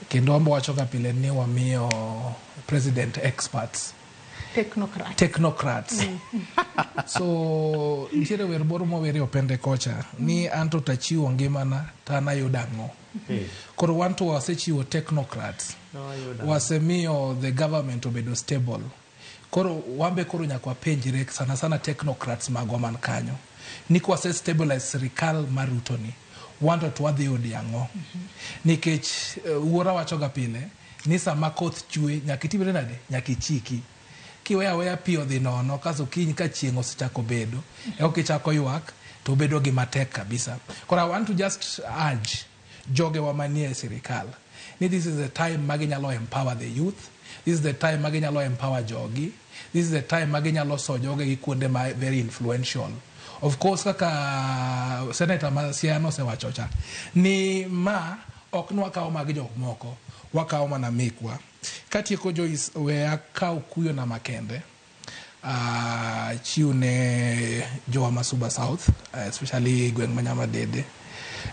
Kendo wambo wacho ga pile ni wamiyo president experts. Technocrats. Technocrats. So nitiere wer moro mower e opende kocha ni anto tachiwo ngimana to an ayudo ang'o. Koro wan to wasechiwo technocrats. Wasemiyo the government obedo stable. Koro wambe koro nyaka wapenjre, sana sana technocrats magwa man kanyo, ni kwase stabilize sirikal mar Ruto ni, wan to wadhi yudo ang'o? Nikech wuora wacho ga pile ni sama koth chwe nyaka itimre nade? Nyaka ichiki. Kiweyo aweya pi odhi nono, kasto kiny ka chieng' osechako bedo, eka ichako ywak, to obedo gima tek kabisa. Koro I want to just urge jogewa manie sirikal ni this is the time ma ginyalo empower the youth, this is the time ma ginyalo empower jogi, this is the time ma ginyalo so jogegi kuonde ma very influential. Of course, kaka senator ma Siaya nosewacho cha ni ma ok nwakawo mag jok moko, wakawo mana mekwa. Katieko, Joyce, we akaw kuyo na makende chiw ne jowa ma Suba South, especially gweng' ma Nyamadede.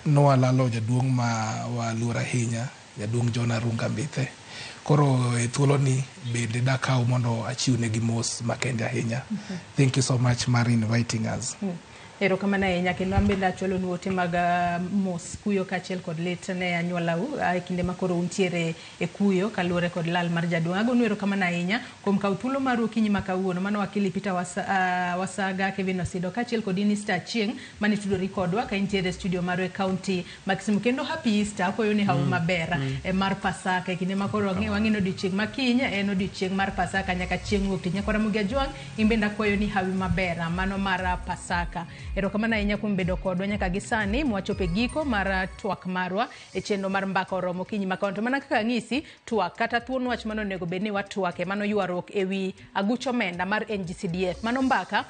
Nwalalo jaduong' ma waluoro ahinya, jaduong' John Arunga Mbithe. Koro e thuolo ni bende dakaw mondo achiw negi mos makende ahinya. Thank you so much mar inviting us. Erokamano ahinya, kendo an bende achwalonu ote mag mos, kuyo kaachiel kod lit ne anyuolau e kinde ma koro untiere e kuyo kaluwore kod lal mar jaduong'. Agonu erokamano ahinya kuom kawo thuolo maru okinyi ma kawuono. Mano wakili Peter Wasaga, Kevin Osido kaachiel kod in Easter Achieng' mane tudori kodwa ka intiere e studio marwa e kaunti ma Kisumu. Kendo happy Easter, akwayo ni hawu maber mar Pasaka e kinde ma koro wang'e ni odiochieng' ma kiny en odiochieng' mar Pasaka nyaka chieng' wuok tich. Nyakwara Ramogi Ajwang', in bende akwayo ni hawi maber mano mar Pasaka. Erokamano ahinya kuom bedo kodwa nyaka gi sani mwachopo e giko mar twak marwa e chenro mar Mbaka Oromo okinyi ma kawuono. To mana kaka ang'isi, twak kata thuon wach mano onego bed ni watwake mano ywaruok ewi aguch omenda mar NGCDF. Mano mbaka.